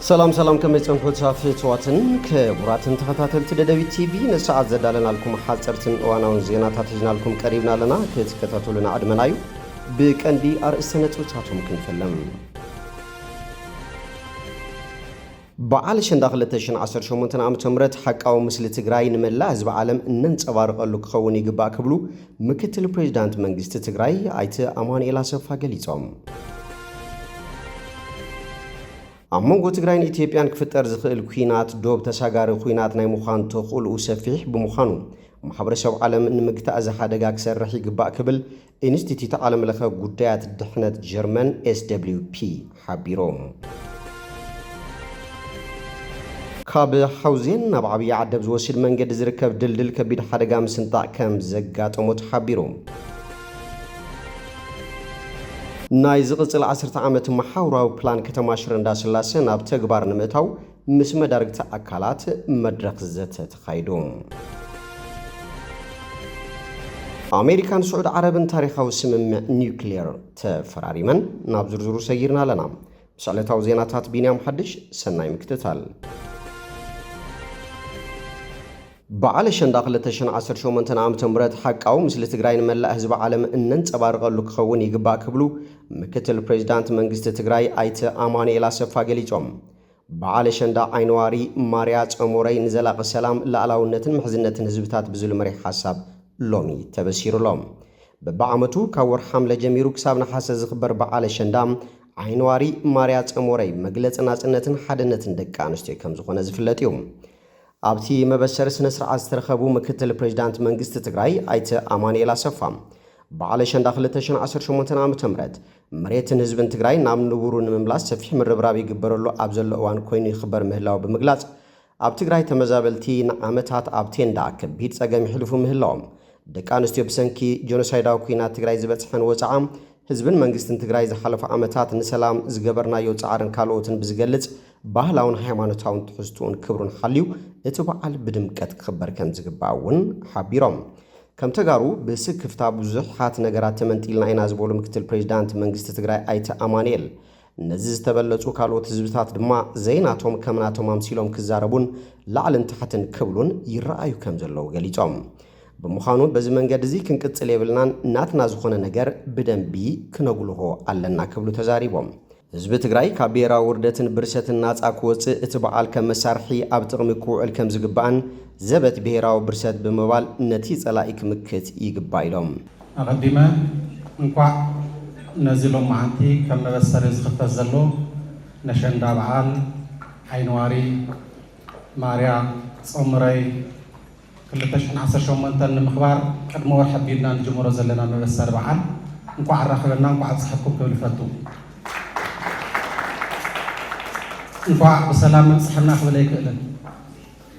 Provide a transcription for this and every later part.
ሰላም ሰላም፣ ከመይ ጸንሑ ፍትዋትን ክቡራትን ተኸታተልቲ ደደቢት ቲቪ? ንሰዓት ዘዳለናልኩም ሓጸርትን እዋናውን ዜናታት ሒዝናልኩም ቀሪብና ኣለና። ክትከታተሉና ዕድመና እዩ። ብቀንዲ ኣርእስተ ነጥብታቶም ክንፈለም። በዓል ኣሸንዳ ክልተ ሽሕን ዓሰርተ ሸሞንተን ዓመተ ምህረት ሓቃዊ ምስሊ ትግራይ ንመላእ ህዝቢ ዓለም እነንጸባርቐሉ ክኸውን ይግባእ ክብሉ ምክትል ፕሬዚዳንት መንግስቲ ትግራይ ኣይተ ኣማኑኤል ኣሰፋ ገሊጾም። ኣብ መንጎ ትግራይን ኢትዮጵያን ክፍጠር ዝኽእል ኲናት ዶብ ተሳጋሪ ኲናት ናይ ምዃን ተኽእልኡ ሰፊሕ ብምዃኑ፣ ማሕበረሰብ ዓለም ንምግታእ እዚ ሓደጋ ክሰርሕ ይግባእ ክብል ኢንስቲትዩት ዓለምለኸ ጉዳያት ድሕነት ጀርመን ኤስ ደብሊው ፒ ሓቢሩ። ካብ ሓውዜን ናብ ዓብዪ ዓደብ ዝወስድ መንገዲ ዝርከብ ድልድል ከቢድ ሓደጋ ምስንጣቕ ከም ዘጋጠሞ ተሓቢሩ። ናይ ዝቕጽል ዓሰርተ ዓመት መሓውራዊ ፕላን ከተማ ሽረ እንዳስላሰ ናብ ተግባር ንምእታው ምስ መዳርግቲ ኣካላት መድረኽ ዘተ ተኻይዱ። ኣሜሪካን ስዑድ ዓረብን ታሪኻዊ ስምምዕ ኒውክሌር ተፈራሪመን። ናብ ዝርዝሩ ሰጊርና ኣለና። ምስ ዕለታዊ ዜናታት ቢንያም ሓድሽ፣ ሰናይ ምክትታል። በዓል ኣሸንዳ ክልተ ሽሕን ዓሰርተ ሸሞንተን ዓመተ ምህረት ሓቃዊ ምስሊ ትግራይ ንመላእ ህዝቢ ዓለም እነንጸባርቐሉ ክኸውን ይግባእ ክብሉ ምክትል ፕሬዚዳንት መንግስቲ ትግራይ ኣይተ ኣማኑኤል ኣሰፋ ገሊጾም። በዓል ኣሸንዳ ዓይነዋሪ ማርያ ጸሞረይ ንዘላቒ ሰላም፣ ላዕላውነትን ምሕዝነትን ህዝብታት ብዝብል መሪሕ ሓሳብ ሎሚ ተበሲሩሎም። በብዓመቱ ካብ ወርሒ ሓምለ ጀሚሩ ክሳብ ነሓሰ ዝኽበር በዓል ኣሸንዳ ዓይነዋሪ ማርያ ጸሞረይ መግለጺ ናጽነትን ሓድነትን ደቂ ኣንስትዮ ከም ዝኾነ ዝፍለጥ እዩ። ኣብቲ መበሰሪ ስነ ስርዓት ዝተረኸቡ ምክትል ፕሬዚዳንት መንግስቲ ትግራይ ኣይተ ኣማኑኤል ኣሰፋ፣ በዓል ኣሸንዳ ክልተ ሽሕን ዓሰርተ ሸሞንተን ዓመተ ምህረት መሬትን ህዝብን ትግራይ ናብ ንቡሩ ንምምላስ ሰፊሕ ምርብራብ ይግበረሉ ኣብ ዘሎ እዋን ኮይኑ ይኽበር ምህላው ብምግላጽ፣ ኣብ ትግራይ ተመዛበልቲ ንዓመታት ኣብ ቴንዳ ከቢድ ጸገም ይሕልፉ ምህላዎም፣ ደቂ ኣንስትዮ ብሰንኪ ጀኖሳይዳዊ ኲናት ትግራይ ዝበጽሐን ወጽዓ ህዝብን መንግስትን ትግራይ ዝሓለፉ ዓመታት ንሰላም ዝገበርናዮ ጻዕርን ካልኦትን ብዝገልጽ ባህላውን ሃይማኖታውን ትሕዝትኡን ክብሩን ሓልዩ እቲ በዓል ብድምቀት ክኽበር ከም ዝግባእ እውን ሓቢሮም። ከም ተጋሩ ብስክፍታ ብዙሓት ነገራት ተመንጢልና ኢና ዝበሉ ምክትል ፕሬዚዳንት መንግስቲ ትግራይ ኣይተ ኣማኑኤል፣ ነዚ ዝተበለጹ ካልኦት ህዝብታት ድማ ዘይናቶም ከም ናቶም ኣምሲሎም ክዛረቡን ላዕልን ታሕትን ክብሉን ይረኣዩ ከም ዘለዉ ገሊጾም። ብምዃኑ በዚ መንገዲ እዚ ክንቅጽል የብልናን፣ ናትና ዝኾነ ነገር ብደንቢ ክነጉልሆ ኣለና ክብሉ ተዛሪቦም። ህዝቢ ትግራይ ካብ ብሄራዊ ውርደትን ብርሰትን ናጻ ክወጽእ እቲ በዓል ከም መሳርሒ ኣብ ጥቕሚ ክውዕል ከም ዝግባእን ዘበት ብሄራዊ ብርሰት ብምባል ነቲ ጸላኢ ክምክት ይግባእ ኢሎም። ኣቐዲመ እንኳዕ ነዚ ሎማዓንቲ ከም መበሰሪ ዝኽፈት ዘሎ ነሸንዳ በዓል ዓይንዋሪ ማርያ ጾምረይ ክልተ ሽሕን ዓሰርተ ሸሞንተን ንምኽባር ቅድሚ ወርሒ ኣቢልና ንጅምሮ ዘለና መበሰሪ በዓል እንኳዕ ኣራኸበና፣ እንኳዕ ኣብፀሐኩም ክብል እፈቱ። እንኳዕ ብሰላም ኣብፀሐና ክብል ኣይክእልን፣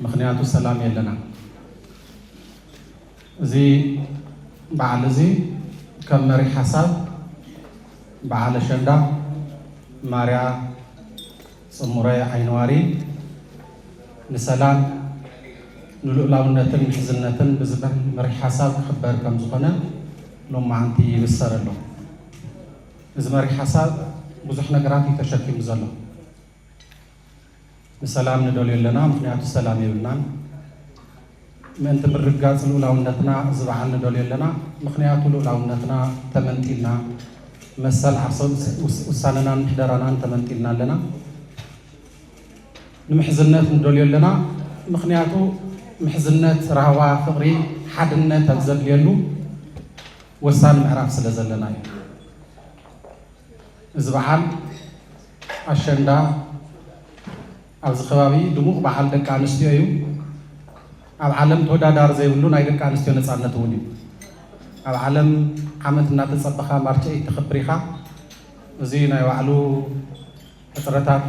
ምኽንያቱ ሰላም የለና። እዚ በዓል እዚ ከም መሪሕ ሓሳብ በዓል ኣሸንዳ ማርያ ጽሙረ ዓይንዋሪ ንሰላም ንልኡላውነትን ምሕዝነትን ብዝብል መሪሕ ሓሳብ ክኽበር ከም ዝኾነ ሎማዓንቲ ይብሰር ኣሎ። እዚ መሪሕ ሓሳብ ብዙሕ ነገራት እዩ ተሸኪሙ ዘሎ። ንሰላም ንደልዮ ኣለና፣ ምኽንያቱ ሰላም የብልናን። ምእንቲ ምርግጋጽ ልኡላውነትና እዚ በዓል ንደልዮ ኣለና፣ ምኽንያቱ ልኡላውነትና ተመንጢልና፣ መሰል ዓርሰ ውስ-፣ ውሳነናን ምሕደራናን ተመንጢልና ኣለና። ንምሕዝነት ንደልዮ ኣለና፣ ምኽንያቱ ምሕዝነት፣ ራህዋ፣ ፍቕሪ፣ ሓድነት ኣብ ዘድልየሉ ወሳኒ ምዕራፍ ስለ ዘለና እዩ። እዚ በዓል ኣሸንዳ ኣብዚ ከባቢ ድሙቕ በዓል ደቂ ኣንስትዮ እዩ። ኣብ ዓለም ተወዳዳሪ ዘይብሉ ናይ ደቂ ኣንስትዮ ነጻነት እውን እዩ። ኣብ ዓለም ዓመት እናተጸበኻ ማርች ኤይት ተኽብር ኢኻ። እዚ ናይ ባዕሉ ሕጽረታት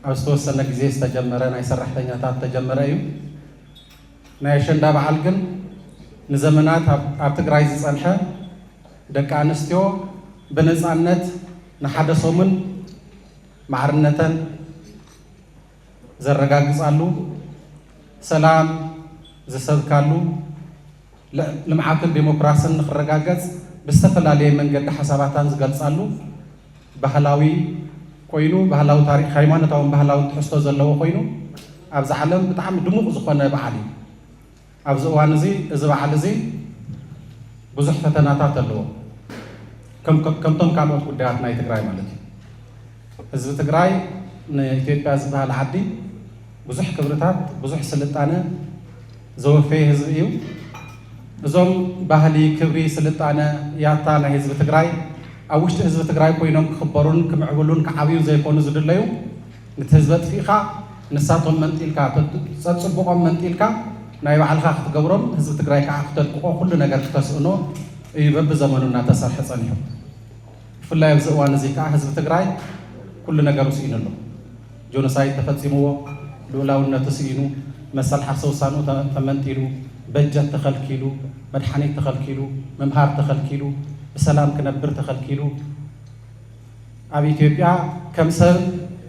ኣብ ዝተወሰነ ግዜ ዝተጀመረ ናይ ሰራሕተኛታት ተጀመረ እዩ። ናይ ኣሸንዳ በዓል ግን ንዘመናት ኣብ፣ ኣብ ትግራይ ዝጸንሐ ደቂ ኣንስትዮ ብነጻነት ንሓደ ሰሙን ማዕርነተን ዘረጋግጻሉ፣ ሰላም ዝሰብካሉ፣ ል-፣ ልምዓትን ዴሞክራስን ንኽረጋገጽ ብዝተፈላለየ መንገዲ ሓሳባታን ዝገልጻሉ ባህላዊ ኮይኑ፣ ባህላዊ ታሪኽ፣ ሃይማኖታውን ባህላውን ትሕዝቶ ዘለዎ ኮይኑ፣ ኣብዚ ዓለም ብጣዕሚ ድሙቕ ዝኾነ በዓል እዩ። ኣብዚ እዋን እዚ፣ እዚ በዓል እዚ ብዙሕ ፈተናታት ኣለዎ። ከም፣ ከም፣ ከምቶም ካልኦት ጉዳያት ናይ ትግራይ ማለት እዩ። ህዝቢ ትግራይ ንኢትዮጵያ ዝበሃል ዓዲ ብዙሕ ክብርታት፣ ብዙሕ ስልጣነ ዘወፈየ ህዝቢ እዩ። እዞም ባህሊ፣ ክብሪ፣ ስልጣነ፣ ያታ ናይ ህዝቢ ትግራይ ኣብ ውሽጢ ህዝቢ ትግራይ ኮይኖም ክኽበሩን ክምዕብሉን ክዓብዩን ዘይኮኑ ዝድለዩ፣ ነቲ ህዝቢ ኣጥፊእካ ንሳቶም መንጢልካ፣ ተ-፣ ጸጽብቖም መንጢልካ ናይ ባዕልኻ ክትገብሮም፣ ህዝቢ ትግራይ ከዓ ክተድቅቖ፣ ኩሉ ነገር ክተስእኖ እዩ በብዘመኑ እናተሰርሐ ጸኒሑ። ብፍላይ ኣብዚ እዋን እዚ ከዓ ህዝቢ ትግራይ ኩሉ ነገሩ ስኢኑ ኣሎ። ጆኖሳይድ ተፈጺምዎ፣ ልኡላውነቱ ስኢኑ፣ መሰል ሓፍሰ ውሳንኡ ተ-፣ ተመንጢሉ፣ በጀት ተኸልኪሉ፣ መድሓኒት ተኸልኪሉ፣ ምምሃር ተኸልኪሉ፣ ብሰላም ክነብር ተኸልኪሉ፣ ኣብ ኢትዮጵያ ከም ሰብ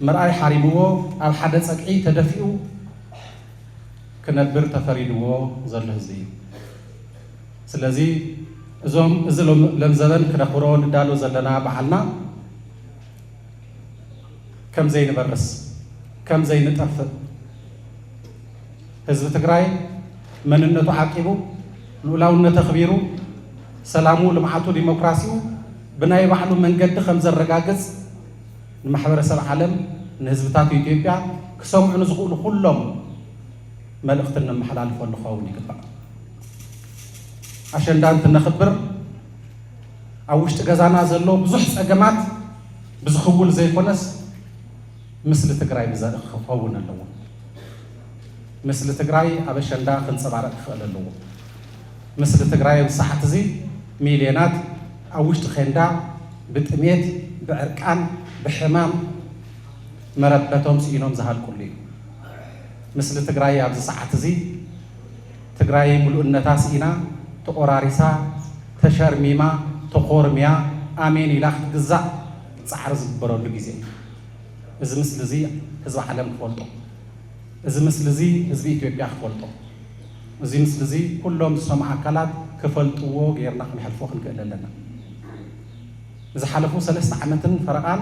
ምርኣይ ሓሪምዎ፣ ኣብ ሓደ ጸግዒ ተደፊኡ ክነብር ተፈሪድዎ ዘሎ ህዝቢ እዩ። ስለዚ እዞም፣ እዚ ሎም-፣ ለምዘበን ክነኽብሮ ንዳሎ ዘለና በዓልና ከም ዘይንበርስ፣ ከም ዘይንጠፍእ፣ ህዝቢ ትግራይ መንነቱ ዓቂቡ፣ ልኡላውነቱ ኣኽቢሩ፣ ሰላሙ፣ ልምዓቱ፣ ዲሞክራሲኡ ብናይ ባዕሉ መንገዲ ከም ዘረጋግጽ ንማሕበረሰብ ዓለም፣ ንህዝብታት ኢትዮጵያ ክሰምዑ ንዝኽእሉ ኩሎም መልእኽቲ እነመሓላልፈሉ ክኸውን ይግባእ። ኣሸንዳ እንትነኽብር ኣብ ውሽጢ ገዛና ዘሎ ብዙሕ ጸገማት ብዝኽውል ዘይኮነስ፣ ምስሊ ትግራይ ብዘርኢ ክኸውን ኣለዎ። ምስሊ ትግራይ ኣብ ኣሸንዳ ክንጸባረቕ ክኽእል ኣለዎ። ምስሊ ትግራይ ኣብዚ ሰዓት እዚ ሚልዮናት ኣብ ውሽጢ ኬንዳ ብጥሜት፣ ብዕርቃን፣ ብሕማም መረበቶም ስኢኖም ዝሃልቁሉ እዩ። ምስሊ ትግራይ ኣብዚ ሰዓት እዚ ትግራይ ምሉእነታ ስኢና፣ ተቖራሪሳ፣ ተሸርሚማ፣ ተኾርምያ፣ ኣሜን ኢላ ክትግዛእ ጻዕሪ ዝግበረሉ ግዜ እዩ። እዚ ምስሊ እዚ ህዝቢ ዓለም ክፈልጦ፣ እዚ ምስሊ እዚ ህዝቢ ኢትዮጵያ ክፈልጦ፣ እዚ ምስሊ እዚ ኩሎም ዝሰምዑ ኣካላት ክፈልጥዎ ጌርና ክነሕልፎ ክንክእል ኣለና። ንዝሓለፉ ሰለስተ ዓመትን ፈረቓን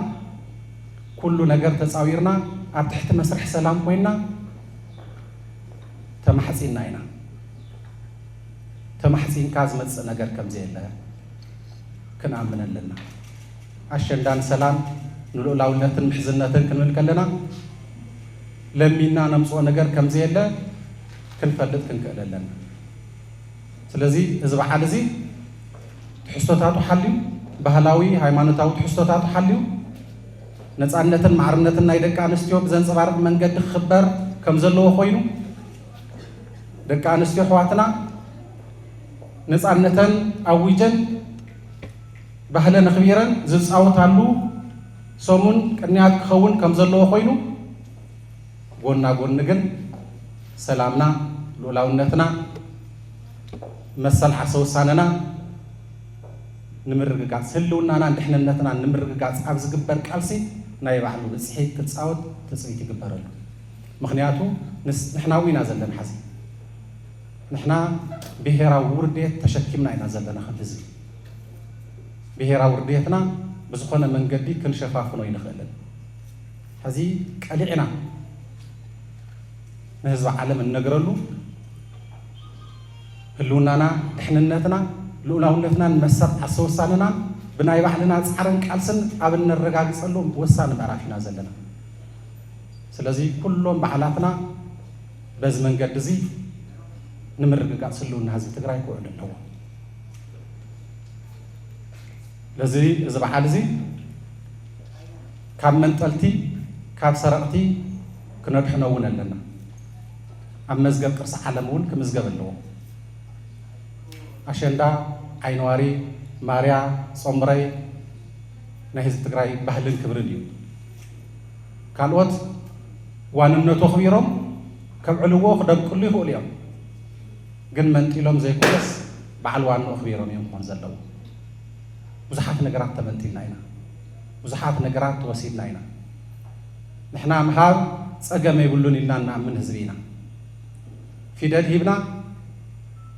ኩሉ ነገር ተጻዊርና ኣብ ትሕቲ መስርሕ ሰላም ኮይንና ተማሕጺንና ኢና። ተማሕጺንካ ዝመጽእ ነገር ከም ዘየለ ክንኣምን ኣለና። ኣሸንዳ ንሰላም፣ ንልኡላውነትን ምሕዝነትን ክንብል ከለና ለሚንና ነምጽኦ ነገር ከም ዘየለ ክንፈልጥ ክንክእል ኣለና። ስለዚ እዚ በዓል እዚ ትሕዝቶታቱ ሓልዩ፣ ባህላዊ ሃይማኖታዊ ትሕዝቶታቱ ሓልዩ፣ ነጻነትን ማዕርነትን ናይ ደቂ ኣንስትዮ ብዘንጸባርቕ መንገዲ ክኽበር ከም ዘለዎ ኮይኑ፣ ደቂ ኣንስትዮ ኣሕዋትና ነጻነተን ኣዊጀን ባህለን ኣኽቢረን ዝጻወታሉ ሰሙን ቅንያት ክኸውን ከም ዘለዎ ኮይኑ፣ ጎና ጎኒ ግን ሰላምና፣ ልኡላውነትና፣ መሰል ሓሰ ውሳነና ንምርግጋጽ፣ ህልውናናን ድሕንነትናን ንምርግጋጽ ኣብ ዝግበር ቃልሲ ናይ ባዕሉ ብጽሒት ክጻወት ትጽቢት ይግበረሉ። ምኽንያቱ ንስ-፣ ንሕና እውን ኢና ዘለና ሐዚ። ንሕና ብሄራዊ ውርደት ተሸኪምና ኢና ዘለና ከም ህዝቢ። ብሄራዊ ውርደትና ብዝኾነ መንገዲ ክንሸፋፍኖ ኣይንኽእልን። ሕዚ ቀሊዕና ንህዝቢ ዓለም እንነግረሉ፣ ህልውናና፣ ድሕንነትና፣ ልኡላውነትናን መሰል ዓርሰ ውሳነናን ብናይ ባዕልና ጻዕርን ቃልስን ኣብ እነረጋግጸሉ ወሳኒ ምዕራፍ ኢና ዘለና። ስለዚ ኩሎም በዓላትና በዚ መንገዲ እዚ ንምርግጋጽ ህልውና ህዝቢ ትግራይ ክውዕሉ ኣለዎም። ስለዚ እዚ በዓል እዚ ካብ መንጠልቲ፣ ካብ ሰረቕቲ ክነድሕኖ እውን ኣለና። ኣብ መዝገብ ቅርሲ ዓለም እውን ክምዝገብ ኣለዎ። ኣሸንዳ፣ ዓይኒዋሪ፣ ማርያ፣ ጾምረይ ናይ ህዝቢ ትግራይ ባህልን ክብርን እዩ። ካልኦት ዋንነቱ ኣኽቢሮም ከብዕልዎ ክደምቅሉ ይኽእሉ እዮም። ግን መንጢሎም ዘይኮነስ በዓል ዋንኡ ኣኽቢሮም እዮም ክኾኑ ዘለዎም። ብዙሓት ነገራት ተመንጢልና ኢና። ብዙሓት ነገራት ተወሲድና ኢና። ንሕና ምሃብ ጸገም የብሉን ኢልና እንኣምን ህዝቢ ኢና። ፊደል ሂብና፣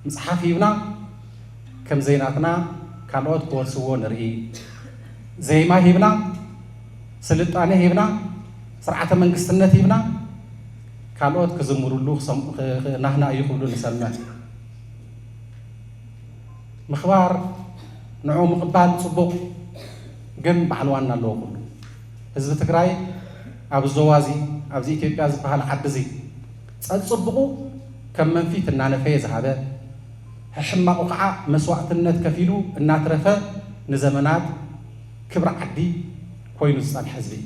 ምጽሓፍ ሂብና፣ ከም ዘይናትና ካልኦት ክወርስዎ ንርኢ። ዜማ ሂብና፣ ስልጣነ ሂብና፣ ስርዓተ መንግስትነት ሂብና፣ ካልኦት ክዝምሩሉ ክሰም-፣ ክ-፣ ክ-፣ ናህና እዩ ክብሉ ንሰምዕ። ምኽባር፣ ንዑ ምቕባል ጽቡቕ፣ ግን ባዕሉ ዋና ኣለዎ ኩሉ። ህዝቢ ትግራይ ኣብ ዞባ እዚ፣ ኣብዚ ኢትዮጵያ ዝበሃል ዓዲ እዚ ጸጽቡቑ ከም መንፊት እናነፈየ ዝሃበ፣ ሕማቑ ከዓ መስዋእትነት ከፊሉ እናትረፈ ንዘመናት ክብሪ ዓዲ ኮይኑ ዝጸንሐ ህዝቢ እዩ።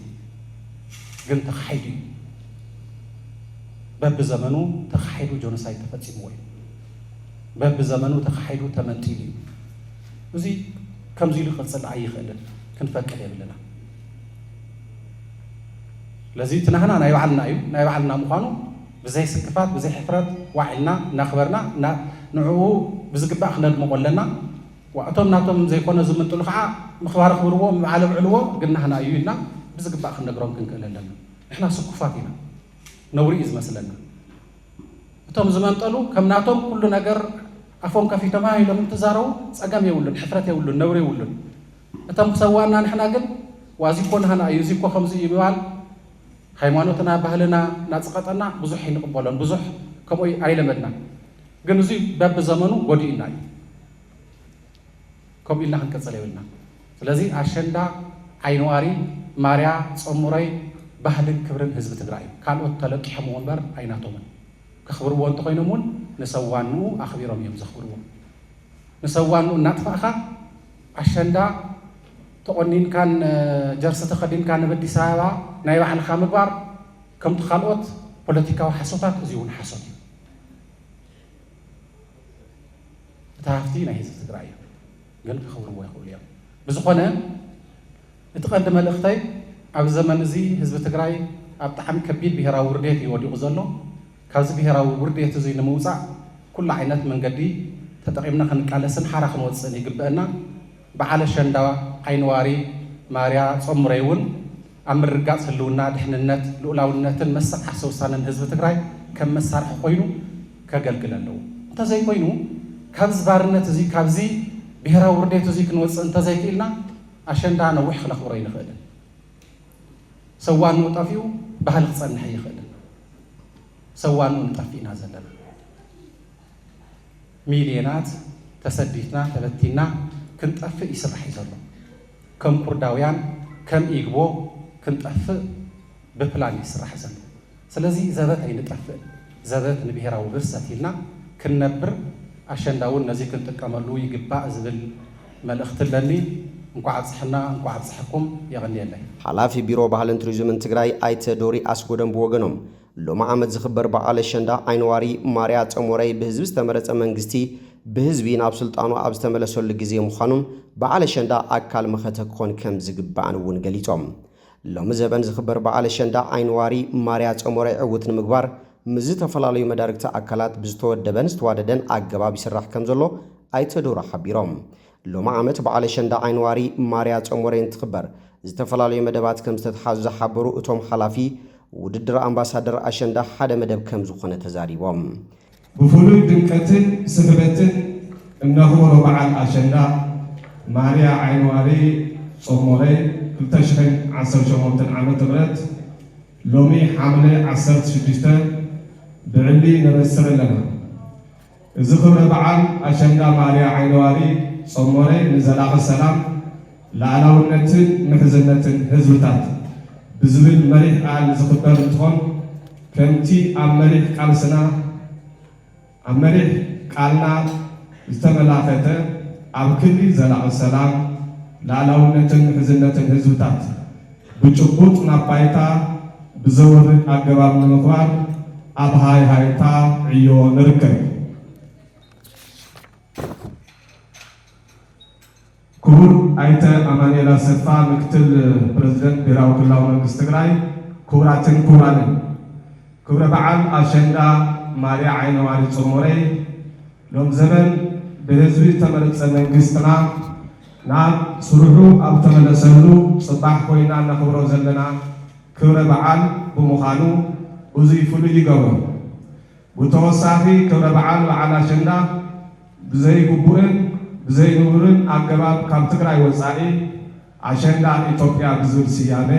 ግን ተኻሒዱ እዩ። በብዘመኑ ተኻሒዱ ጆኖሳይድ ተፈጺምዎ እዩ። በብዘመኑ ተኻሒዱ ተመንጢሉ እዩ። እዚ ከምዚ ኢሉ ክቕጽል ኣይኽእልን፣ ክንፈቅድ የብልና። ስለዚ እቲ ናህና ናይ ባዕልና እዩ። ናይ ባዕልና ምዃኑ ብዘይ ስንክፋት፣ ብዘይ ሕፍረት ዋዒልና እናኽበርና፣ እና-፣ ንዕኡ ብዝግባእ ክነድምቖ ኣለና። ዋ-፣ እቶም ናቶም ዘይኮነ ዝምንጥሉ ከዓ ምኽባር ክብርዎ፣ ምብዓል ኣብዕልዎ፣ ግን ናህና እዩ ኢልና ብዝግባእ ክንነግሮም ክንክእል ኣለና። ንሕና ስኩፋት ኢና። ነውሪ እዩ ዝመስለና። እቶም ዝመንጠሉ ከም ናቶም ኩሉ ነገር ኣፎም ከፊቶም ሃ ኢሎም እንትዛረቡ ጸገም የብሉን፣ ሕፍረት የብሉን፣ ነውሪ የብሉን። እቶም ክሰዋና ንሕና ግን ዋዚ እኮ ናህና እዩ፣ እዚ እኮ ከምዚ እዩ ምባል ሃይማኖትና፣ ባህልና እናጸቐጠና ብዙሕ ኣይንቕበሎን፣ ብዙሕ ከምኡ ኣይለመድና። ግን እዚ በብዘመኑ ጎዲኡና እዩ። ከምኡ ኢልና ክንቅጽል የብልና። ስለዚ ኣሸንዳ፣ ዓይኒ ዋሪ፣ ማርያ፣ ጾም ሞሮይ ባህልን ክብርን ህዝቢ ትግራይ እዩ። ካልኦት ተለቂሖምዎ እምበር ኣይናቶምን። ከኽብርዎ እንተኾይኖም እውን ንሰዋንኡ ኣኽቢሮም እዮም ዘኽብርዎ። ንሰዋንኡ እናጥፋእካ ኣሸንዳ ተቖኒንካን ጀርሲ ተኸዲንካን ኣብ ኣዲስ ኣበባ ናይ ባዕልኻ ምግባር ከምቲ ካልኦት ፖለቲካዊ ሓሶታት እዚ እውን ሓሶት እዩ። እቲ ሃፍቲ ናይ ህዝቢ ትግራይ እዩ፣ ግን ከኽብርዎ ይኽእሉ እዮም። ብዝኾነ እቲ ቀንዲ መልእኽተይ ኣብዚ ዘመን እዚ ህዝቢ ትግራይ ኣብ ብጣዕሚ ከቢድ ብሄራዊ ውርዴት እዩ ወዲቑ ዘሎ። ካብዚ ብሄራዊ ውርዴት እዚ ንምውፃእ ኩሉ ዓይነት መንገዲ ተጠቒምና ክንቃለስን ሓራ ክንወፅእን ይግበአና። በዓል ኣሸንዳ፣ ዓይኒ ዋሪ፣ ማርያ፣ ጾም ሞሮይ እውን ኣብ ምርግጋፅ ህልውና፣ ድሕንነት፣ ልኡላውነትን መሰል ዓርሰ ውሳነን ህዝቢ ትግራይ ከም መሳርሒ ኮይኑ ከገልግል ኣለዎ። እንተዘይኮይኑ ካብዚ ባርነት እዚ፣ ካብዚ ብሄራዊ ውርዴት እዚ ክንወፅእ እንተዘይክኢልና ኣሸንዳ ነዊሕ ክነኽብሮ ኣይንኽእልን። ሰዋንኡ ጠፊኡ ባህሊ ክፀንሕ ኣይኽእልን። ሰዋንኡ ንጠፍእ ኢና ዘለና። ሚልዮናት ተሰዲድና ተበቲንና ክንጠፍእ ይስራሕ እዩ ዘሎ። ከም ኩርዳውያን ከም ኢግቦ ክንጠፍእ ብፕላን እዩ ይስራሕ ዘሎ። ስለዚ ዘበት ኣይንጠፍእ፣ ዘበት ንብሄራዊ ብርሰት ኢልና ክንነብር ኣሸንዳ እውን ነዚ ክንጥቀመሉ ይግባእ ዝብል መልእኽቲ ኣለኒ። እንኳዕ ኣብፅሐና፣ እንኳዕ ኣብፅሐኩም። የቐንየለይ። ሓላፊ ቢሮ ባህልን ቱሪዝምን ትግራይ ኣይተ ዶሪ ኣስጎደም ብወገኖም ሎሚ ዓመት ዝኽበር በዓል ኣሸንዳ ዓይኒ ዋሪ ማርያ ጾም ሞሮይ ብህዝቢ ዝተመረጸ መንግስቲ ብህዝቢ ናብ ስልጣኑ ኣብ ዝተመለሰሉ ግዜ ምዃኑን በዓል ኣሸንዳ ኣካል መኸተ ክኾን ከም ዝግባእን እውን ገሊጾም። ሎሚ ዘበን ዝኽበር በዓል ኣሸንዳ ዓይኒ ዋሪ ማርያ ጾም ሞሮይ ዕውት ንምግባር ምስ ዝተፈላለዩ መዳርግቲ ኣካላት ብዝተወደበን ዝተዋደደን ኣገባብ ይስራሕ ከም ዘሎ ኣይተ ዶሮ ሓቢሮም። ሎሚ ዓመት በዓል ኣሸንዳ ዓይኒ ዋሪ ማርያ ጾም ሞሮይ እንትኽበር ዝተፈላለዩ መደባት ከም ዝተተሓዙ ዝሓበሩ እቶም ሓላፊ፣ ውድድር ኣምባሳደር ኣሸንዳ ሓደ መደብ ከም ዝኾነ ተዛሪቦም። ብፍሉይ ድምቀትን ስሕበትን እነኽብሮ በዓል ኣሸንዳ ማርያ ዓይኒ ዋሪ ጾም ሞሮይ ክልተ ሽሕን ዓሰርተ ሸሞንተን ዓመተ ምህረት ሎሚ ሓምለ ዓሰርተ ሽዱሽተ ብዕሊ ነበስር ኣለና። እዚ ክብረ በዓል ኣሸንዳ ማርያ ዓይኒ ዋሪ ጾም ሞሮይ ንዘላቒ ሰላም፣ ሉኣላውነትን ምሕዝነትን ህዝብታት ብዝብል መሪሕ ቃል ዝኽበር እንትኾን፣ ከምቲ ኣብ መሪሕ ቃልስና፣ ኣብ መሪሕ ቃልና ዝተመላኸተ፣ ኣብ ክንዲ ዘላቒ ሰላም፣ ሉኣላውነትን ምሕዝነትን ህዝብታት ብጭቡጥ ናብ ባይታ ብዘውርድ ኣገባብ ንምኽባር ኣብ ሃይሃይታ ዕዮ ንርከብ። ክቡር ኣይተ ኣማኑኤል ኣሰፋ፣ ምክትል ፕረዚደንት ብሄራዊ ክልላዊ መንግስቲ ትግራይ፣ ክቡራትን ክቡራንን፣ ክብረ በዓል ኣሸንዳ ማርያ ዓይኒ ዋሪ ጾም ሞሮይ ሎም ዘበን ብህዝቢ ዝተመረጸ መንግስትና ናብ ስርሑ ኣብ ተመለሰሉ ጽባሕ ኮይና እነኽብሮ ዘለና ክብረ በዓል ብምዃኑ እዙይ ፍሉይ ይገብሮ። ብተወሳኺ ክብረ በዓል በዓል ኣሸንዳ ብዘይግቡእን ብዘይንቡርን ኣገባብ ካብ ትግራይ ወጻኢ ኣሸንዳ ኢትዮጵያ ብዝብል ስያመ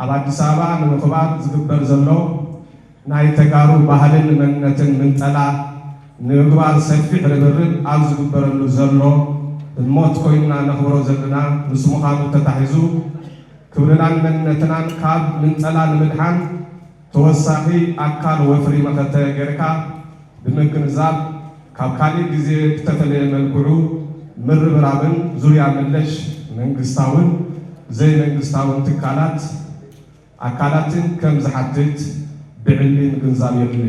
ኣብ ኣዲስ ኣበባ ንምኽባር ዝግበር ዘሎ ናይ ተጋሩ ባህልን መንነትን ምንጸላ ንምግባር ሰፊሕ ርብርብ ኣብ ዝግበረሉ ዘሎ ህሞት ኮይንና ነኽብሮ ዘለና ምስ ምዃኑ ተታሒዙ፣ ክብርናን መንነትናን ካብ ምንጸላ ንምድሓን ተወሳኺ ኣካል ወፍሪ መኸተ ጌርካ ብምግንዛብ፣ ካብ ካሊእ ግዜ ብተፈለየ መልክዑ ምርብራብን ዙርያ መለሽ መንግስታውን ዘይመንግስታውን ትካላት ኣካላትን ከም ዝሓትት ብዕሊ ምግንዛብ የድሊ።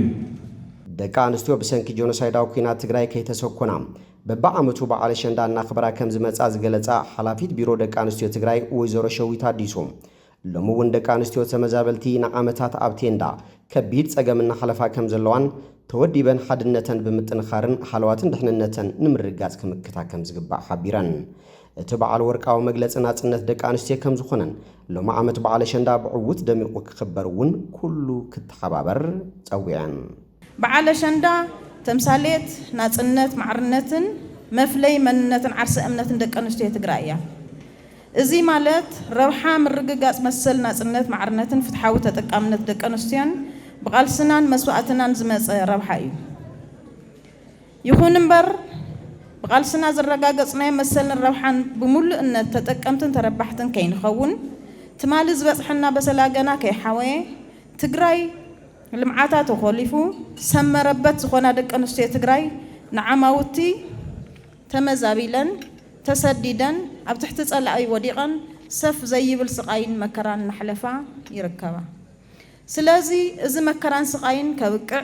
ደቂ ኣንስትዮ ብሰንኪ ጆኖሳይዳዊ ኲናት ትግራይ ከይተሰኮና በብዓመቱ በዓል ኣሸንዳ እናኽበራ ከም ዝመጻ ዝገለጻ ሓላፊት ቢሮ ደቂ ኣንስትዮ ትግራይ ወይዘሮ ሸዊት ኣዲሱ፣ ሎሚ እውን ደቂ ኣንስትዮ ተመዛበልቲ ንዓመታት ኣብ ቴንዳ ከቢድ ጸገም እናሓለፋ ከም ዘለዋን ተወዲበን ሓድነተን ብምጥንኻርን ሃለዋትን ድሕንነተን ንምርግጋጽ ክምክታ ከም ዝግባእ ሓቢረን። እቲ በዓል ወርቃዊ መግለጺ ናጽነት ደቂ ኣንስትዮ ከም ዝኾነን ሎሚ ዓመት በዓል ኣሸንዳ ብዕዉት ደሚቑ ክኽበር እውን ኩሉ ክተሓባበር ጸዊዐን። በዓል ኣሸንዳ ተምሳሌት ናጽነት፣ ማዕርነትን መፍለይ መንነትን ዓርሰ እምነትን ደቂ ኣንስትዮ ትግራይ እያ። እዚ ማለት ረብሓ ምርግጋጽ መሰል ናጽነት፣ ማዕርነትን ፍትሓዊ ተጠቃምነት ደቂ ኣንስትዮን ብቓልስናን መስዋእትናን ዝመጸ ረብሓ እዩ። ይኹን እምበር ብቓልስና ዘረጋገጽናዮ መሰልን ረብሓን ብምሉእነት ተጠቀምትን ተረባሕትን ከይንኸውን ትማሊ ዝበጽሐና በሰላ ገና ከይሓወየ ትግራይ ልምዓታ ተኾሊፉ ሰብ መረበት ዝኾና ደቂ ኣንስትዮ ትግራይ ንዓማውቲ ተመዛቢለን ተሰዲደን ኣብ ትሕቲ ጸላኢ ወዲቐን ሰፍ ዘይብል ስቓይን መከራን እናሕለፋ ይርከባ። ስለዚ እዚ መከራን ስቓይን ከብቅዕ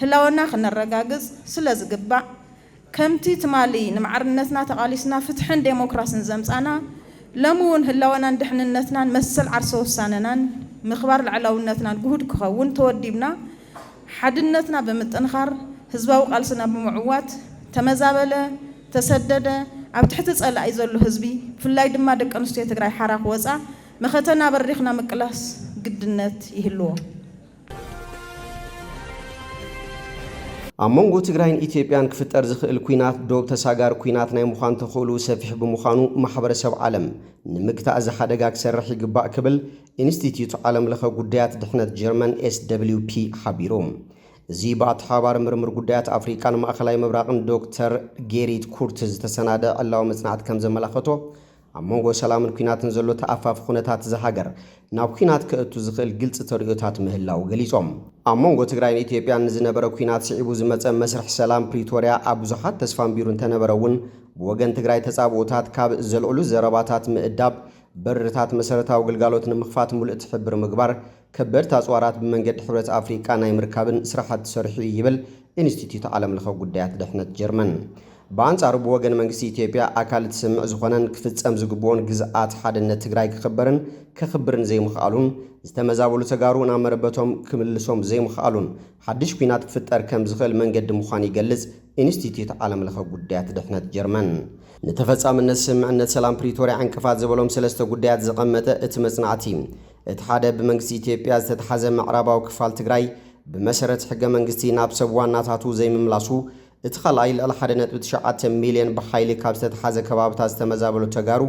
ህላወና ክነረጋግጽ ስለ ዝግባእ ከምቲ ትማሊ ንማዕርነትና ተቓሊስና ፍትሕን ዴሞክራስን ዘምጻና ሎሚ እውን ህላወናን ድሕንነትናን መሰል ዓርሰ ውሳነናን ምኽባር ልዕላውነትናን ግሁድ ክኸውን ተወዲብና ሓድነትና ብምጥንኻር ህዝባዊ ቃልስና ብምዕዋት ተመዛበለ፣ ተሰደደ፣ ኣብ ትሕቲ ጸላኢ ዘሎ ህዝቢ ብፍላይ ድማ ደቂ ኣንስትዮ ትግራይ ሓራ ክወፃ መኸተና በሪኽና ምቅላስ ግድነት ይህልዎ። ኣብ መንጎ ትግራይን ኢትዮጵያን ክፍጠር ዝኽእል ኲናት ዶብ ተሳጋሪ ኲናት ናይ ምዃን ተኽእልኡ ሰፊሕ ብምዃኑ ማሕበረሰብ ዓለም ንምግታእ እዚ ሓደጋ ክሰርሕ ይግባእ ክብል ኢንስቲትዩት ዓለም ለኸ ጉዳያት ድሕነት ጀርመን ኤስ ደብሊው ፒ ሓቢሩ። እዚ ብኣተሓባባሪ ምርምር ጉዳያት ኣፍሪቃን ማእኸላይ ምብራቕን ዶክተር ጌሪት ኩርት ዝተሰናደ ዕላዊ መጽናዕቲ ከም ዘመላኸቶ ኣብ መንጎ ሰላምን ኲናትን ዘሎ ተኣፋፊ ኩነታት እዛ ሃገር ናብ ኲናት ከእቱ ዝኽእል ግልፂ ተርእዮታት ምህላው ገሊጾም። ኣብ መንጎ ትግራይን ኢትዮጵያን ንዝነበረ ኲናት ስዒቡ ዝመፀ መስርሕ ሰላም ፕሪቶርያ ኣብ ብዙሓት ተስፋ ኣንቢሩ እንተነበረ እውን ብወገን ትግራይ ተፃብኦታት ካብ ዘልዕሉ ዘረባታት ምእዳብ በርታት መሰረታዊ ግልጋሎት ንምኽፋት ሙሉእ ትሕብር ምግባር ከበድቲ ኣፅዋራት ብመንገዲ ሕብረት ኣፍሪቃ ናይ ምርካብን ስራሓት ተሰሪሑ እዩ ይብል ኢንስቲትዩት ዓለም ለኸ ጉዳያት ድሕነት ጀርመን። ብኣንጻሩ ብወገን መንግስቲ ኢትዮጵያ ኣካል እቲ ስምምዕ ዝኾነን ክፍጸም ዝግብኦን ግዝኣት ሓድነት ትግራይ ክኽበርን ከኽብርን ዘይምኽኣሉን ዝተመዛበሉ ተጋሩ ናብ መረበቶም ክምልሶም ዘይምኽኣሉን ሓድሽ ኲናት ክፍጠር ከም ዝኽእል መንገዲ ምዃኑ ይገልጽ ኢንስቲትዩት ዓለም ለኸ ጉዳያት ድሕነት ጀርመን። ንተፈጻምነት ስምምዕነት ሰላም ፕሪቶርያ ዕንቅፋት ዝበሎም ሰለስተ ጉዳያት ዘቐመጠ እቲ መጽናዕቲ እቲ ሓደ ብመንግስቲ ኢትዮጵያ ዝተተሓዘ ምዕራባዊ ክፋል ትግራይ ብመሰረት ሕገ መንግስቲ ናብ ሰብ ዋናታቱ ዘይምምላሱ፣ እቲ ካልኣይ ልዕሊ ሓደ ነጥቢ ትሽዓተ ሚልዮን ብሓይሊ ካብ ዝተተሓዘ ከባብታት ዝተመዛበሉ ተጋሩ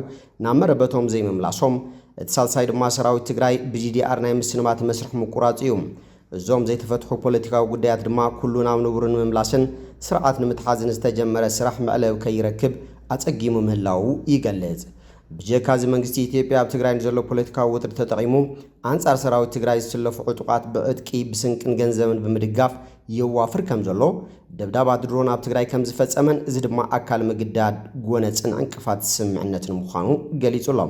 ናብ መረበቶም ዘይምምላሶም፣ እቲ ሳልሳይ ድማ ሰራዊት ትግራይ ብጂ ዲ ኣር ናይ ምስንባት መስርሕ ምቁራጹ እዩ። እዞም ዘይተፈትሑ ፖለቲካዊ ጉዳያት ድማ ኩሉ ናብ ንቡሩ ንምምላስን ስርዓት ንምትሓዝን ዝተጀመረ ስራሕ መዕለቢ ከይረክብ ኣጸጊሙ ምህላዉ ይገልጽ። ብጀካ እዚ መንግስቲ ኢትዮጵያ ኣብ ትግራይ ንዘሎ ፖለቲካዊ ወጥሪ ተጠቒሙ ኣንጻር ሰራዊት ትግራይ ዝስለፉ ዕጡቓት ብዕጥቂ፣ ብስንቅን ገንዘብን ብምድጋፍ የዋፍር ከም ዘሎ፣ ደብዳባት ድሮን ኣብ ትግራይ ከም ዝፈጸመን እዚ ድማ ኣካል ምግዳድ ጎነጽን ዕንቅፋት ስምምዕነትን ምዃኑ ገሊጹ ኣሎ።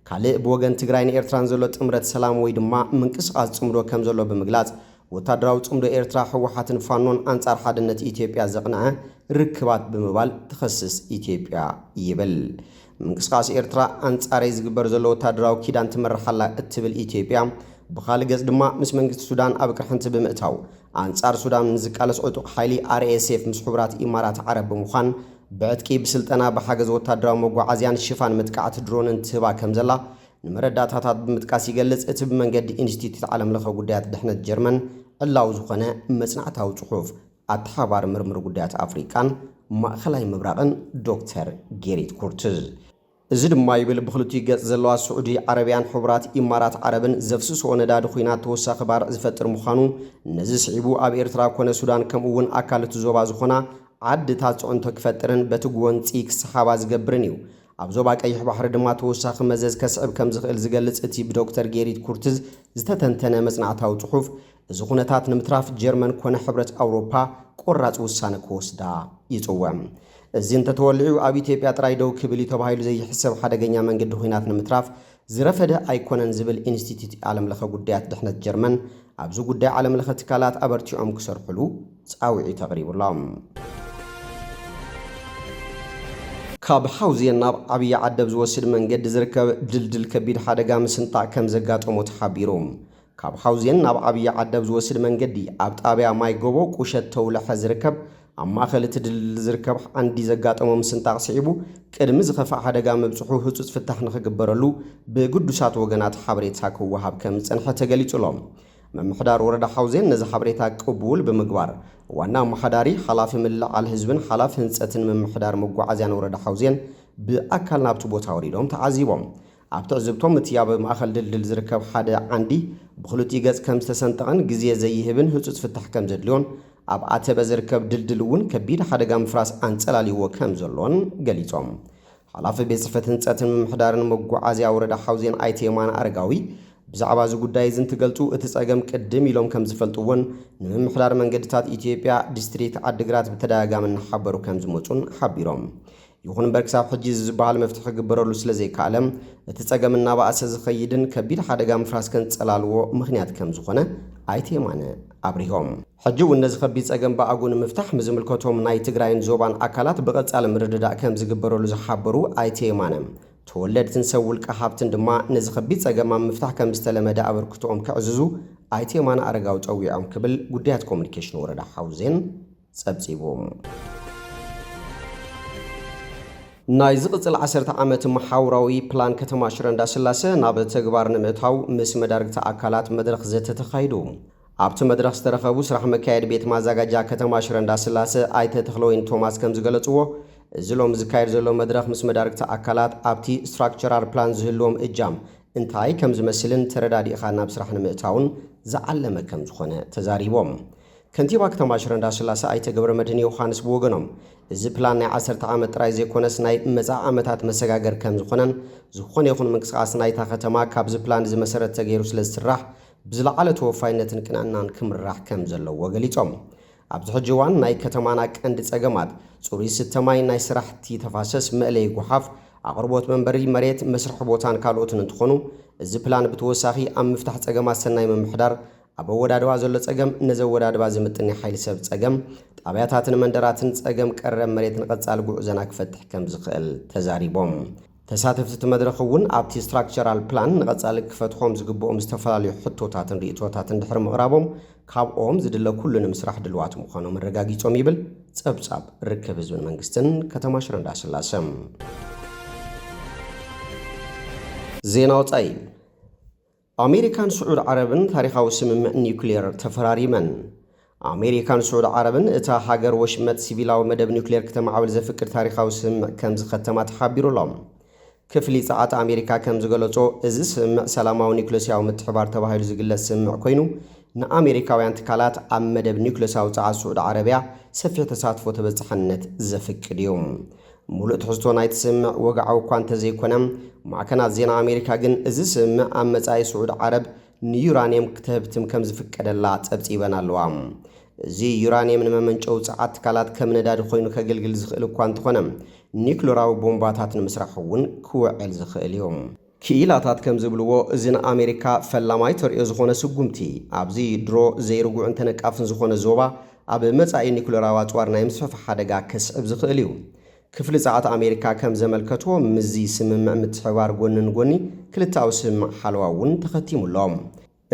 ካልእ ብወገን ትግራይን ኤርትራን ዘሎ ጥምረት ሰላም ወይ ድማ ምንቅስቓስ ጽምዶ ከም ዘሎ ብምግላጽ፣ ወታደራዊ ጽምዶ ኤርትራ ህወሓትን ፋኖን ኣንጻር ሓድነት ኢትዮጵያ ዘቕንዐ ርክባት ብምባል ትኸስስ ኢትዮጵያ ይብል። ምንቅስቓስ ኤርትራ ኣንጻረይ ዝግበር ዘሎ ወታደራዊ ኪዳን ትመርሕ ኣላ እትብል ኢትዮጵያ፣ ብኻልእ ገጽ ድማ ምስ መንግስቲ ሱዳን ኣብ ቅርሕንቲ ብምእታው ኣንጻር ሱዳን ንዝቃለስ ዕጡቕ ሓይሊ ኣር ኤስ ኤፍ ምስ ሕቡራት ኢማራት ዓረብ ብምዃን ብዕጥቂ፣ ብስልጠና፣ ብሓገዝ ወታደራዊ መጓዓዝያን ሽፋን መጥቃዕቲ ድሮንን ትህባ ከም ዘላ ንመረዳእታታት ብምጥቃስ ይገልጽ። እቲ ብመንገዲ ኢንስቲትዩት ዓለም ለኸ ጉዳያት ድሕነት ጀርመን ዕላዊ ዝኾነ መጽናዕታዊ ጽሑፍ ኣተሓባሪ ምርምር ጉዳያት ኣፍሪቃን ማእኸላይ ምብራቕን ዶክተር ጌሪት ኩርትዝ። እዚ ድማ ይብል ብክልቲኡ ገጽ ዘለዋ ስዑዲ ዓረብያን ሕቡራት ኢማራት ዓረብን ዘፍስስኦ ነዳዲ ኲናት ተወሳኺ ባርዕ ዝፈጥር ምዃኑ፣ ነዚ ስዒቡ ኣብ ኤርትራ ኮነ ሱዳን ከምኡ እውን ኣካል እቲ ዞባ ዝኾና ዓድታት ጽዕንቶ ክፈጥርን በቲ ጎንጺ ክሰሓባ ዝገብርን እዩ። ኣብ ዞባ ቀይሕ ባሕሪ ድማ ተወሳኺ መዘዝ ከስዕብ ከም ዝኽእል ዝገልጽ እቲ ብዶክተር ጌሪት ኩርትዝ ዝተተንተነ መጽናዕታዊ ጽሑፍ፣ እዚ ኩነታት ንምትራፍ ጀርመን ኮነ ሕብረት ኣውሮፓ ቆራጽ ውሳነ ክወስዳ ይጽውዕ። እዚ እንተተወሊዑ ኣብ ኢትዮጵያ ጥራይ ደው ክብል እዩ ተባሂሉ ዘይሕሰብ ሓደገኛ መንገዲ ኲናት ንምትራፍ ዝረፈደ ኣይኮነን ዝብል ኢንስቲትዩት ዓለምለኸ ጉዳያት ድሕነት ጀርመን፣ ኣብዚ ጉዳይ ዓለምለኸ ትካላት ኣበርቲዖም ክሰርሕሉ ጻውዒት ኣቕሪቡሎም። ካብ ሓውዜን ናብ ዓብዪ ዓደብ ዝወስድ መንገዲ ዝርከብ ድልድል ከቢድ ሓደጋ ምስንጣቕ ከም ዘጋጠሞ ተሓቢሩ። ካብ ሓውዜን ናብ ዓብዪ ዓደብ ዝወስድ መንገዲ ኣብ ጣብያ ማይ ጎቦ ቁሸት ተውለሐ ዝርከብ ኣብ ማእኸል እቲ ድልድል ዝርከብ ዓንዲ ዘጋጠሞ ምስንጣቕ ስዒቡ ቅድሚ ዝኸፍእ ሓደጋ ምብፅሑ ህፁፅ ፍታሕ ንኽግበረሉ ብግዱሳት ወገናት ሓበሬታ ክወሃብ ከም ዝፀንሐ ተገሊፁ ኣሎ። ምምሕዳር ወረዳ ሓውዜን ነዚ ሓበሬታ ቅቡል ብምግባር ዋና ኣመሓዳሪ፣ ሓላፊ ምልዕዓል ህዝብን ሓላፊ ህንፀትን ምምሕዳር መጓዓዝያን ወረዳ ሓውዜን ብኣካል ናብቲ ቦታ ወሪዶም ተዓዚቦም። ኣብ ትዕዝብቶም እቲ ኣብ ማእኸል ድልድል ዝርከብ ሓደ ዓንዲ ብኽልቲኡ ገጽ ከም ዝተሰንጠቐን ግዜ ዘይህብን ህጹጽ ፍታሕ ከም ዘድልዮን ኣብ ኣተበ ዝርከብ ድልድል እውን ከቢድ ሓደጋ ምፍራስ ኣንጸላልይዎ ከም ዘሎን ገሊጾም። ሓላፊ ቤት ጽሕፈት ህንጸትን ምምሕዳርን መጓዓዝያ ወረዳ ሓውዜን ኣይተ የማነ ኣረጋዊ ብዛዕባ እዚ ጉዳይ እዚ እንትገልጹ፣ እቲ ጸገም ቅድም ኢሎም ከም ዝፈልጥዎን ንምምሕዳር መንገድታት ኢትዮጵያ ዲስትሪክት ዓዲግራት ብተደጋጋሚ እናሓበሩ ከም ዝመጹን ሓቢሮም። ይኹን እምበር ክሳብ ሕጂ እዚ ዝበሃል መፍትሒ ክግበረሉ ስለ ዘይከኣለ፣ እቲ ጸገም እናበኣሰ ዝኸይድን ከቢድ ሓደጋ ምፍራስ ከንጸላልዎ ምኽንያት ከም ዝኾነ ኣይተ የማነ ኣብሪሆም። ሕጂ እውን ነዚ ከቢድ ጸገም ብኣግኡ ንምፍታሕ ምስ ዝምልከቶም ናይ ትግራይን ዞባን ኣካላት ብቐጻሊ ምርድዳእ ከም ዝግበረሉ ዝሓበሩ ኣይተ የማነ፣ ተወለድትን ሰብ ውልቀ ሃብትን ድማ ነዚ ከቢድ ጸገም ኣብ ምፍታሕ ከም ዝተለመደ ኣበርክቶኦም ከዕዝዙ ኣይተ የማነ ኣረጋዊ ጸዊዖም ክብል ጉዳያት ኮሙኒኬሽን ወረዳ ሓውዜን ጸብጺቡ። ናይ ዝቕጽል ዓሰርተ ዓመት መሓውራዊ ፕላን ከተማ ሽረ እንዳስላሰ ናብ ተግባር ንምእታው ምስ መዳርግቲ ኣካላት መድረኽ ዘተ ተኻይዱ። ኣብቲ መድረኽ ዝተረኸቡ ስራሕ መካየዲ ቤት ማዛጋጃ ከተማ ሽረ እንዳስላሰ ኣይተ ተኽለወይኒ ቶማስ ከም ዝገለጽዎ፣ እዚ ሎሚ ዝካየድ ዘሎ መድረኽ ምስ መዳርግቲ ኣካላት ኣብቲ ስትራክቸራል ፕላን ዝህልዎም እጃም እንታይ ከም ዝመስልን ተረዳዲእኻ ናብ ስራሕ ንምእታውን ዝዓለመ ከም ዝኾነ ተዛሪቦም። ከንቲባ ከተማ ሽረ እንዳስላሰ ኣይተ ገብረመድህን ዮሃንስ ብወገኖም፣ እዚ ፕላን ናይ ዓሰርተ ዓመት ጥራይ ዘይኮነስ ናይ መጻኢ ዓመታት መሰጋገር ከም ዝኾነን፣ ዝኾነ ይኹን ምንቅስቓስ ናይታ ከተማ ካብዚ ፕላን እዚ መሰረት ተገይሩ ስለ ዝስራሕ ብዝለዓለ ተወፋይነትን ቅንዕናን ክምራሕ ከም ዘለዎ ገሊጾም። ኣብዚ ሕጂ እዋን ናይ ከተማና ቀንዲ ጸገማት ጽሩይ ስተ ማይ፣ ናይ ስራሕቲ ተፋሰስ፣ መእለዪ ጓሓፍ፣ ኣቕርቦት መንበሪ መሬት፣ መስርሒ ቦታን ካልኦትን እንትኾኑ፣ እዚ ፕላን ብተወሳኺ ኣብ ምፍታሕ ጸገማት ሰናይ ምምሕዳር፣ ኣብ ኣወዳድባ ዘሎ ጸገም፣ ነዚ ኣወዳድባ ዝምጥን ናይ ሓይሊ ሰብ ጸገም፣ ጣብያታትን መንደራትን ጸገም ቀረብ መሬት ንቐጻሊ ጉዕዞና ክፈትሕ ከም ዝኽእል ተዛሪቦም። ተሳተፍቲ እቲ መድረኽ እውን ኣብቲ ስትራክቸራል ፕላን ንቐጻሊ ክፈትሖም ዝግብኦም ዝተፈላለዩ ሕቶታትን ርእይቶታትን ድሕሪ ምቕራቦም፣ ካብኦም ዝድለ ኩሉ ንምስራሕ ድልዋት ምዃኖም ኣረጋጊጾም ይብል ጸብጻብ ርክብ ህዝብን መንግስትን ከተማ ሽረ እንዳስላሰ። ዜና ወጻኢ። ኣሜሪካን ስዑድ ዓረብን ታሪኻዊ ስምምዕ ኒውክሌር ተፈራሪመን። ኣሜሪካን ስዑድ ዓረብን እታ ሃገር ወሽመጥ ሲቪላዊ መደብ ኒውክሌር ክተማዕብል ዘፍቅድ ታሪኻዊ ስምምዕ ከም ዝኸተማ ተሓቢሩ ኣሎ። ክፍሊ ጸዓት ኣሜሪካ ከም ዝገለጾ፣ እዚ ስምምዕ ሰላማዊ ኒውክለስያዊ ምትሕባር ተባሂሉ ዝግለጽ ስምምዕ ኮይኑ፣ ንኣሜሪካውያን ትካላት ኣብ መደብ ኒውክለስያዊ ጸዓት ስዑድ ዓረብያ ሰፊሕ ተሳትፎ ተበጻሕነት ዘፍቅድ እዩ። ሙሉእ ትሕዝቶ ናይቲ ስምምዕ ወግዓዊ እኳ እንተዘይኮነ፣ ማዕከናት ዜና ኣሜሪካ ግን እዚ ስምምዕ ኣብ መጻኢ ስዑድ ዓረብ ንዩራንየም ክትህብትም ከም ዝፍቀደላ ጸብጺበን ኣለዋ። እዚ ዩራንየም ንመመንጨዊ ጸዓት ትካላት ከም ነዳዲ ኮይኑ ከገልግል ዝኽእል እኳ እንተኾነ፣ ኒክለራዊ ቦምባታት ንምስራሕ እውን ክውዕል ዝኽእል እዩ። ክኢላታት ከም ዝብልዎ፣ እዚ ንኣሜሪካ ፈላማይ ተርእዮ ዝኾነ ስጉምቲ፣ ኣብዚ ድሮ ዘይርጉዕን ተነቃፍን ዝኾነ ዞባ ኣብ መጻኢ ኒኩለራዊ ኣጽዋር ናይ ምስፍሕፋሕ ሓደጋ ከስዕብ ዝኽእል እዩ። ክፍሊ ጸዓት ኣሜሪካ ከም ዘመልከቶ፣ ምስዚ ስምምዕ ምትሕብባር ጎኒ ንጎኒ ክልተኣዊ ስምምዕ ሓለዋ እውን ተኸቲሙ ኣሎ።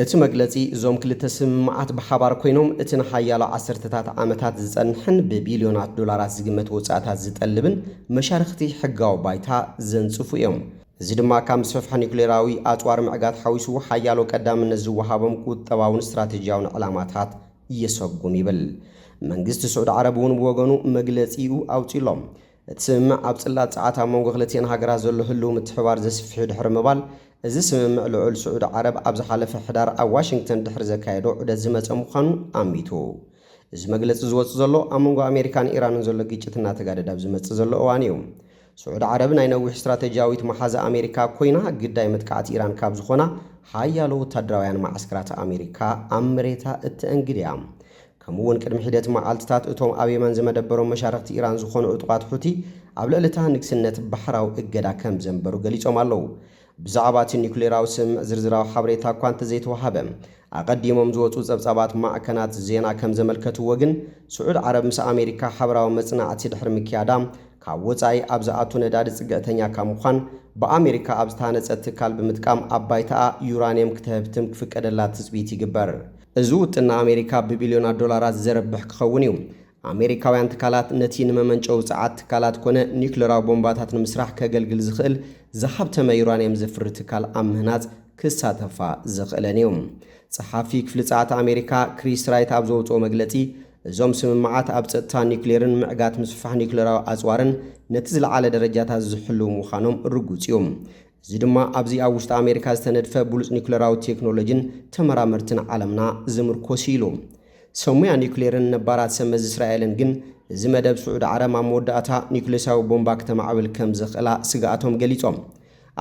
እቲ መግለጺ፣ እዞም ክልተ ስምምዓት ብሓባር ኮይኖም፣ እቲ ንሓያሎ ዓሰርተታት ዓመታት ዝጸንሕን ብቢልዮናት ዶላራት ዝግመት ወጻእታት ዝጠልብን መሻርኽቲ ሕጋዊ ባይታ ዘንጽፉ እዮም። እዚ ድማ ካብ ምስፍሕፋሕ ኒኩሌራዊ ኣጽዋር ምዕጋት ሓዊሱ ሓያሎ ቀዳምነት ዝወሃቦም ቁጠባውን ስትራቴጂያውን ዕላማታት የሰጉም ይብል። መንግስቲ ስዑዲ ዓረብ እውን ብወገኑ መግለጺኡ ኣውጺኡ ኣሎ። እቲ ስምምዕ ኣብ ጽላት ጸዓት ኣብ መንጎ ክልቲኤን ሃገራት ዘሎ ህልው ምትሕባር ዘስፍሕ ድሕሪ ምባል፣ እዚ ስምምዕ ልዑል ስዑድ ዓረብ ኣብ ዝሓለፈ ሕዳር ኣብ ዋሽንግተን ድሕሪ ዘካየዶ ዑደት ዝመጸ ምዃኑ ኣሚቱ። እዚ መግለጺ ዝወጽእ ዘሎ ኣብ መንጎ ኣሜሪካን ኢራንን ዘሎ ግጭት እናተጋደደ ኣብ ዝመጽእ ዘሎ እዋን እዩ። ስዑድ ዓረብ ናይ ነዊሕ ስትራተጂያዊት መሓዛ ኣሜሪካ ኮይና፣ ግዳይ መጥቃዕቲ ኢራን ካብ ዝኾና ሓያሎ ወታደራውያን መዓስከራት ኣሜሪካ ኣብ መሬታ እተእንግድ እያ። ከምኡ እውን ቅድሚ ሒደት መዓልትታት እቶም ኣብ የመን ዝመደበሮም መሻርኽቲ ኢራን ዝኾኑ ዕጡቓት ሑቲ ኣብ ልዕሊ እታ ንግስነት ባሕራዊ እገዳ ከም ዘንበሩ ገሊጾም ኣለዉ። ብዛዕባ እቲ ኒውክሌራዊ ስምምዕ ዝርዝራዊ ሓበሬታ እኳ እንተዘይተዋሃበ፣ ኣቐዲሞም ዝወጹ ጸብጻባት ማዕከናት ዜና ከም ዘመልከትዎ ግን፣ ስዑድ ዓረብ ምስ ኣሜሪካ ሓበራዊ መጽናዕቲ ድሕሪ ምክያዳ፣ ካብ ወጻኢ ኣብ ዝኣቱ ነዳዲ ጽግዕተኛ ካብ ምዃን፣ ብኣሜሪካ ኣብ ዝተሃነጸ ትካል ብምጥቃም ኣብ ባይታኣ ዩራንየም ክተህብትም ክፍቀደላ ትጽቢት ይግበር። እዚ ውጥን ንኣሜሪካ ብቢልዮናት ዶላራት ዘረብሕ ክኸውን እዩ። ኣሜሪካውያን ትካላት ነቲ ንመመንጨዊ ጸዓት ትካላት ኮነ ኒውክሌራዊ ቦምባታት ንምስራሕ ከገልግል ዝኽእል ዝሃብተመ ዩራንየም ዘፍሪ ትካል ኣብ ምህናጽ ክሳተፋ ዘኽእለን እዩ። ጸሓፊ ክፍሊ ጸዓት ኣሜሪካ ክሪስ ራይት ኣብ ዘውጽኦ መግለጺ፣ እዞም ስምምዓት ኣብ ጸጥታ ኒውክሌርን ምዕጋት ምስፍፋሕ ኒውክሌራዊ ኣጽዋርን ነቲ ዝለዓለ ደረጃታት ዝሕልው ምዃኖም ርጉጽ እዩ። እዚ ድማ ኣብዚ ኣብ ውሽጢ ኣሜሪካ ዝተነድፈ ብሉጽ ኒውክሌራዊ ቴክኖሎጂን ተመራመርትን ዓለምና ዝምርኮስ እዩ ኢሉ። ሰሙያ ኒውክሌርን ነባራት ሰመዚ እስራኤልን ግን፣ እዚ መደብ ስዑድ ዓረብ ኣብ መወዳእታ ኒውክሌሳዊ ቦምባ ክተማዕብል ከም ዝኽእላ ስግኣቶም ገሊጾም።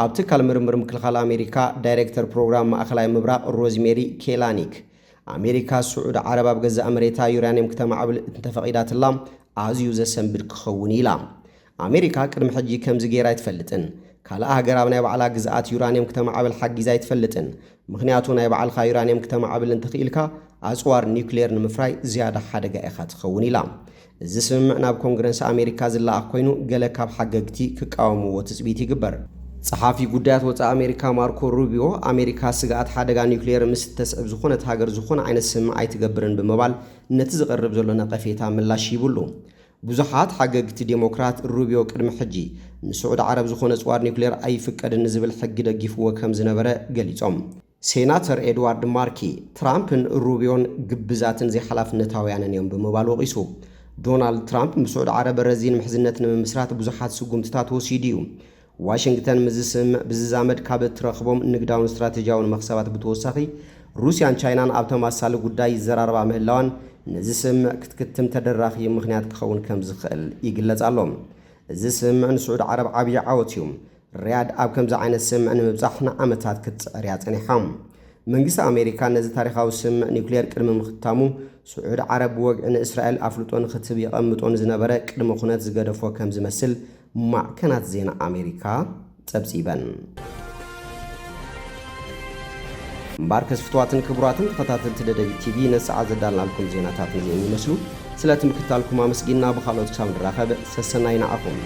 ኣብ ትካል ምርምር ምክልኻል ኣሜሪካ ዳይሬክተር ፕሮግራም ማእኸላይ ምብራቕ ሮዝሜሪ ኬላኒክ፣ ኣሜሪካ ስዑድ ዓረብ ኣብ ገዛእ መሬታ ዩራንየም ክተማዕብል እንተፈቒዳትላ ኣዝዩ ዘሰንብድ ክኸውን ኢላ። ኣሜሪካ ቅድሚ ሕጂ ከምዚ ገይራ ኣይትፈልጥን። ካልእ ሃገር ኣብ ናይ ባዕላ ግዝኣት ዩራንየም ክተማዕብል ሓጊዛ ኣይትፈልጥን። ምኽንያቱ ናይ ባዕልኻ ዩራንየም ክተማዕብል እንተኽኢልካ ኣጽዋር ኒውክሌር ንምፍራይ ዝያዳ ሓደጋ ኢኻ ትኸውን ኢላ። እዚ ስምምዕ ናብ ኮንግረስ ኣሜሪካ ዝለኣኽ ኮይኑ፣ ገለ ካብ ሓገግቲ ክቃወምዎ ትጽቢት ይግበር። ጸሓፊ ጉዳያት ወጻኢ ኣሜሪካ ማርኮ ሩቢዮ፣ ኣሜሪካ ስግኣት ሓደጋ ኒውክሌር ምስ እተስዕብ ዝኾነት ሃገር ዝኾነ ዓይነት ስምምዕ ኣይትገብርን ብምባል ነቲ ዝቐርብ ዘሎ ነቐፌታ ምላሽ ሂቡሉ። ብዙሓት ሓገግቲ ዴሞክራት ሩቢዮ ቅድሚ ሕጂ ንስዑድ ዓረብ ዝኾነ ጽዋር ኒውክሌር ኣይፍቀድን ንዝብል ሕጊ ደጊፍዎ ከም ዝነበረ ገሊጾም። ሴናተር ኤድዋርድ ማርኪ፣ ትራምፕን ሩቢዮን ግብዛትን ዘይሓላፍነታውያንን እዮም ብምባል ወቒሱ። ዶናልድ ትራምፕ ምስ ስዑድ ዓረብ ረዚን ምሕዝነት ንምምስራት ብዙሓት ስጉምትታት ወሲዱ እዩ። ዋሽንግተን ምስዚ ስምምዕ ብዝዛመድ ካብ እትረኽቦም ንግዳውን ስትራተጂያውን መኽሰባት ብተወሳኺ፣ ሩስያን ቻይናን ኣብ ተመሳሳሊ ጉዳይ ይዘራረባ ምህላዋን፣ ነዚ ስምምዕ ክትክትም ተደራኺ ምኽንያት ክኸውን ከም ዝኽእል ይግለጽ ኣሎ። እዚ ስምምዕ ንስዑድ ዓረብ ዓብዪ ዓወት እዩ። ሪያድ ኣብ ከምዚ ዓይነት ስምምዕ ንምብጻሕ ንዓመታት ክትጽዕር እያ ጸኒሓ። መንግስቲ ኣሜሪካ ነዚ ታሪኻዊ ስምምዕ ኒውክሌር ቅድሚ ምኽታሙ፣ ስዑድ ዓረብ ብወግዒ ንእስራኤል ኣፍልጦ ንኽትህብ የቐምጦ ንዝነበረ ቅድመ ኩነት ዝገደፎ ከም ዝመስል ማዕከናት ዜና ኣሜሪካ ጸብጺበን። እምበኣርከስ ፍቱዋትን ክቡራትን ተኸታተልቲ ደደቢት ቲቪ፣ ነዚ ሰዓት ዘዳልናልኩም ዜናታት ነዚኦም ይመስሉ። ስለቲ ምክትታልኩም ኣመስጊንና፣ ብኻልኦት ክሳብ ንራኸብ ሰሰናዩ ንዓኹም።